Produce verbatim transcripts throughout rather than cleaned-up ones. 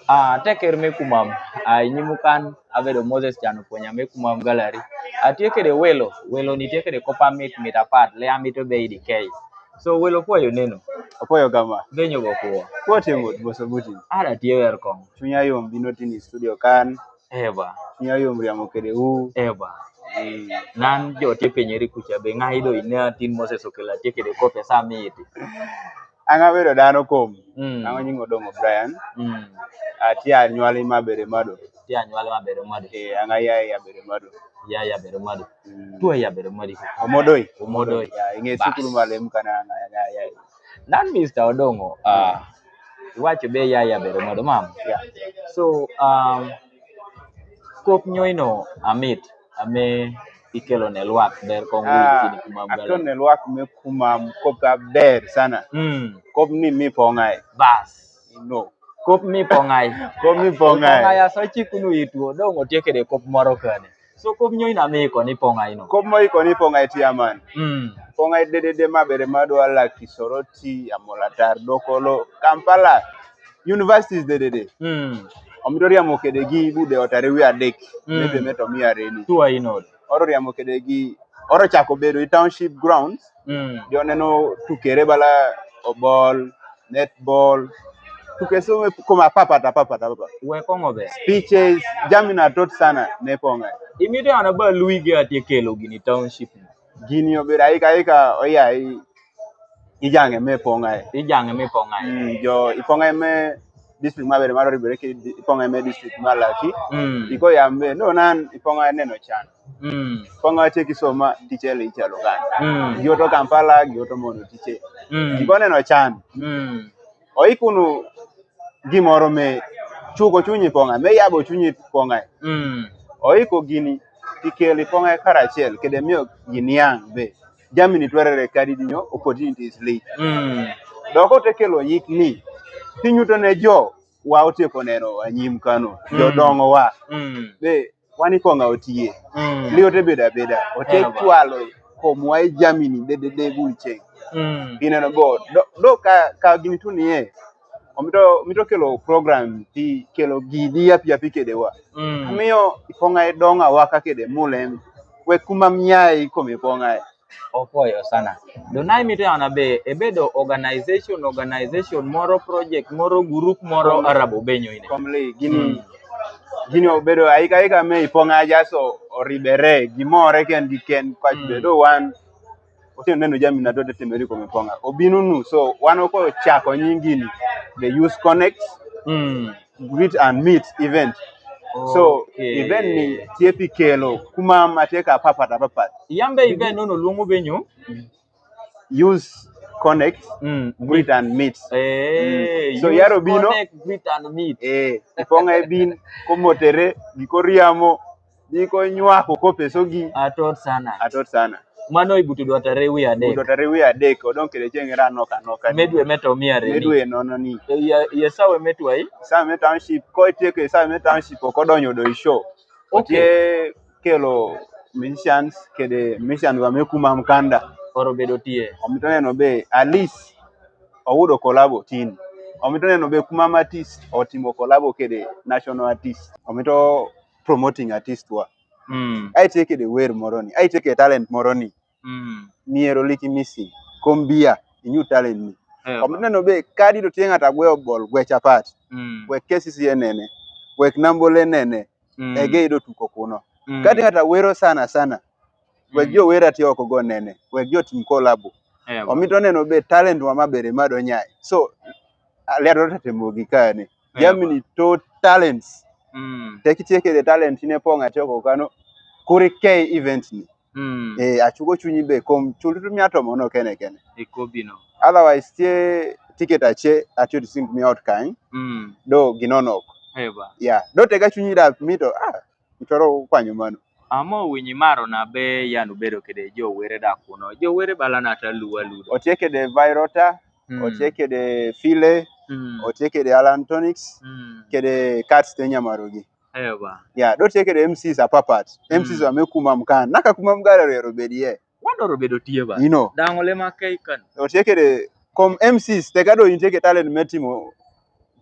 Ah, tekere me kumam, ah, i nyim u kan, abedo Moses Can Opuonya me kumam Gallery. Ah, atye kede welo, welo ni tye kede kop amit mit apat, le amit obed i di key. So, welo, pwoyo neno. Apwoyo gama. Be nyo ba kwö? Kwö tye mot, boso buti. Ada tye wer kong. Chunya yom bino tin i studio kan. Eba. Chunya yom riamo kede u. Eba. Mm. Nan jo tye penyeri kuca be ngai do ine tin Moses Okelo tye kede kop e sa miti. An abedo dano kom. Mm. An nyinga Odongo Brian. Mm. Atye anywali ma Aberemado. Tye anywali ma Aberemado. Eh, an aya i Aberemado. Ya i Aberemado. Mm. Twa i Aberemado. Omodoi. Omodoi. Ya, i nge sukulu ma lem kan an aya. Nan Mister Odongo, ah, iwaco be ya i Aberemado, mam? Yeah. So, um, kop nyoyino amit, ame ikelo ne lwak ber kong wi kini kumam Gallery. Akelo ne lwak me kumam kop aber sana. Mm. Kop ni mi pongai. Bas. No. Kop mi pongai. Kop mi pongai. Pongai aso ci kunu itwo, dong otye kede kop moro kane. So kop nyoyino ami koni pongai no. Kop mo ikoni pongai tye aman. Mm. Pongai dedede ma Aberemado, Alaki, Soroti, Amolatar, Dokolo, Kampala. Universities dedede. Mm. Omito riamo kede gi bude otare wi adek. Mm. Maybe meto mi areni. Twa inod. Oro riamo kede gi, oro chako bedo i township grounds. Mm. Jo neno tukere bala obol, netball. Tuke so me kuma papat, papat, papat. We kongo be. Speeches, jamina tot sana ne pongai. Imite ana ba luige atye kelo gini township. Gini obedo aika aika oya i Ijange me pongai. Ijange me pongai. Mm, jo ipongai me district ma Aberemado ribere ki di-, ipongai me district ma Alaki. Mm. Iko yambe, no nan ipongai neno can. Mm. Ipongai tye ki soma, tiche le ichalo kan. Mm. Gioto Kampala, gioto mono tiche. Mm. Iko neno can. Mm. Oikunu gimoro me chuko chunyi pongai, me yabo chunyi pongai. Mm. Oiko gini, ikeli pongai karachiel, kede miyo gini yang' be. Jamini dwarore kadi dinyo, opportunities lich. Mm. Dok ote kelo yik ni, tinyuto ne jo, wa otieko neno anyim kano, mm, jodongo wa. Mm. Be, wan iponga otiye. Mm. Liyo te beda beda. Ote chwalo kom wa i jamini de, de, de bul cheng. Mm. Ineno bo. Do, do ka, ka gini tuniye. Omito, omito kelo program ti kelo gidi yapi yapi kede wa. Mm. Amiyo iponga idonga waka kede mulem. We kumam nyai kome iponga. Opoyo sana. Do na imito yana be, ebedo organization, organization moro, project moro, group moro, kom-, arabo benyo ine. Komli, gini, mm, gini obedo aika aika me iponga jaso oribere, gimore ken gi ken, kwach, mm, bedo wan. Otin neno jamina do te meri kome ponga. Obinunu, so wan oko chako nyingini, the Youth Connect. Mm. Greet and meet event. So, okay, event ni tye pi kelo kumam atye ka papat apapat. Yambe event nono luongo benyo? Youth Connect, mm, greet and meet. Eh, mm. So, Youth Connect, greet and meet. Eh, iponga ibin, komotere, giko riamo, giko nywako kopesogi. Atot sana. Atot sana. Mano i but dwe tare wiye adek. But dwe tare wiye adek, odong' kede chieng' ira nok anok. Me dwe me to miya reni. Me dwe nono ni. E, ye, ye sawe me twai? Sawe me township, ko itieko e sawe me township, ok odonyo do i show. Okay. Otie kelo musicians, kede musicians wa me kumam kanda. Oro bedo tie. Omito neno be, at least, oyudo collabo tin. Omito neno be kumam artist, otimo collabo kede national artist. Omito promoting artist wa. Mm. Ai tye kede wer moro ni, ai tye kede talent moro ni. Mm. Miero liki missing. Kombia, inyu talent ni. Eh, kom neno be, kadi to tye ng'at agwe obol, gwe chapat. Mm. Wek K C C A nene. Wek Nambole nene. Mm. Ege ido tuko kuno. Mm. Kadi ng'at awero sana sana. Wek, mm, jo wera tye oko go nene. Wek jo tim collabo. Eh, omito neno be talent wa ma bere ma do nyai. So, a, lero ta temo gi kane. Eh, jamini to talents. Mm. Te kitye kede talent ine ponga tye oko kano. Kuri ke event ni. Mm. Eh, achugo chunyi be kom chulu tu miato mono kene kene. Iko bino. Otherwise, tie ticket ache, atio distinct mi out kany. Mm. Do gino nok. Eba. Yeah. Do tega chunyi da mito, ah, itoro kwanyo mano. Amo winyi maro na be yanu bedo kede jo were da kuno. Jo were bala na ta luwa ludo. Otie kede Vairota, mm, otie kede File, mm, otie kede Alan Tonics, mm, kede Cats te nyamarogi. Ewa. Yeah, do tie kede M Cs apapat. Mm. M Cs wa me kumam kan. Naka kumam gara rero bedie. Wado ro bedo tie ba. You know. Dango le ma kei kan. Otie kede kom M Cs, tega do in tie kede talent me timo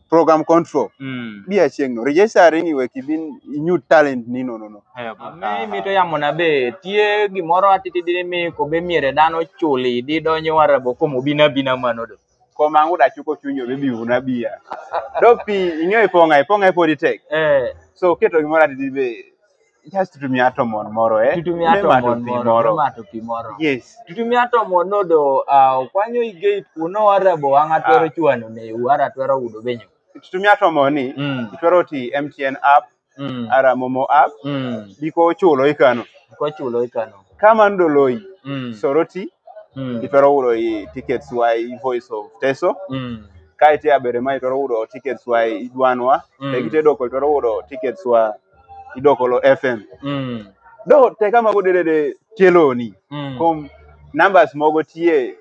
program control. Mm. Bi a chieng' no. Register ni we ki bin inyut talent ni nono. Eba. Ame mi to yamo na be, tie gimoro atiti di mi ko be miere dano chuli, di donyo Warrabo komo bina bina mano do. Komo ang'o da chuko chunyo be bi una bia. Do pi, ing'eyo ipo ng'a, ipo ng'a ipo di tek. Eh. So, keto gimoro atiti be, just tutumia tomon moro, eh. Tutumia tomon moro, mema tutumia tomon moro. Yes. Tutumia tomon no do, ah, kwanyo igeit kuno Warrabo ang' atwero chwano ne, ara twero udo benyo. Tutumia tomon ni, mm, itwero ti M T N app, mm, ara Momo app, mm, biko chulo ikano. Biko chulo ikano. Kama ndo loi, mm, Soroti, mm, itwero udo i tickets wa i Voice of Teso. Mm. Kae te abere ma itwero udo tickets wa i Dwanwa. Mm. Te kite doko itwero udo tickets wa i Dokolo F M. Mm. Do, te kama go dede de tielo ni. Mm. Kom numbers mogo tie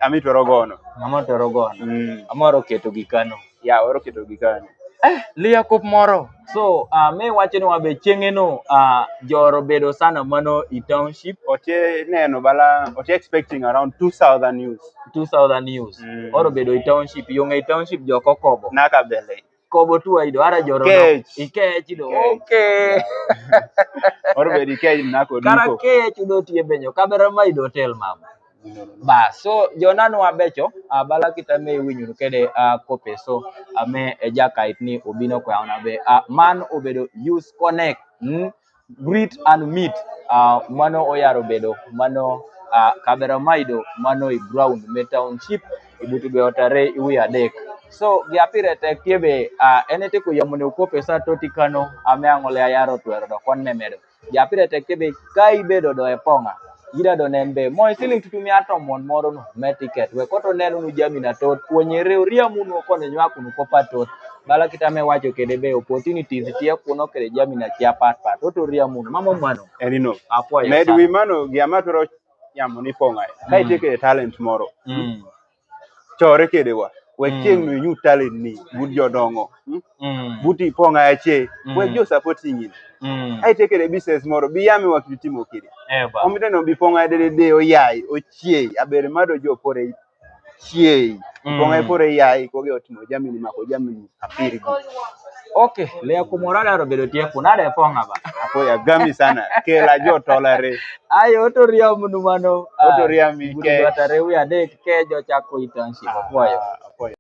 ami twero gono. Ami twero gono. Mm. Amoro keto gi kano. Ya, oro keto gi kano. Eh, liya kop moro. So, ah, me wacho ni wabe chieng'e no, ah, joro bedo sana mano i township. Otie neno bala, otie expecting around two thousand youths. Two thousand youths. Mm. Oro bedo i township, yonge i township joko kobo. Naka bele. Kobo tu aido, ara joro no. Kech. I kech ido. Kech. Okay. Oro bedo i kech nako. Kara diko. Kech udo tie benyo, kabera ma ido hotel mam. Ba, so, jo nanu abecho, ah, bala kita me winyo kede, ah, kope, so, ah, me eja kait ni obino kwa ona be, ah, man obedo Youth Connect, hmm? Greet and meet, ah, mano oyaro bedo, mano, ah, kabera maido, mano i ground, me township, i butu be otare, i wi adek. So, gi apire tek tie be, ah, enete ko yamune ukope sa toti kano, ame ang'ole ayaro twero do kon memedo. Gi apire tek tie be ka ibedo do e pong'a. Ida do nen be. Mo siling tutumia tomon moro no, me ticket. We koto nenu nu jami na tot. Kuonye re, riamu nu kone nywa kunu kopa tot. Bala kita me wacho kede be opportunities tie kuno kede jami na chia pat pat. Oto riamu nu. Mamo mano. Enino. Apoyo. Med wi mano, gi ama twero yamo ni pong'a. Ka itie kede talent moro. Mm. Chore kede wa. We chieng' no inyut talent ni. But jodongo. Hmm? Mm. But ipong'a ya che. We jo supporting in. Mm. Ai te kede business moro. Bi yami wa kitimo kede. Eba. Omite no bi pong'a dede de oyai. Ochiei. Aber mado jo pore chiei. Mm. Pong'a pore yai. Koge otimo jami ni mako jami ni. Apiri gi. Okay, le kumora da robedo tie kuna de pong'a ba. Apoya gami sana. Kela jo tolare. Ayo, oto riamu nu mano. Oto riami ke. Atare wi adek ke jo chako i township. Apoyo. Ah, apoyo.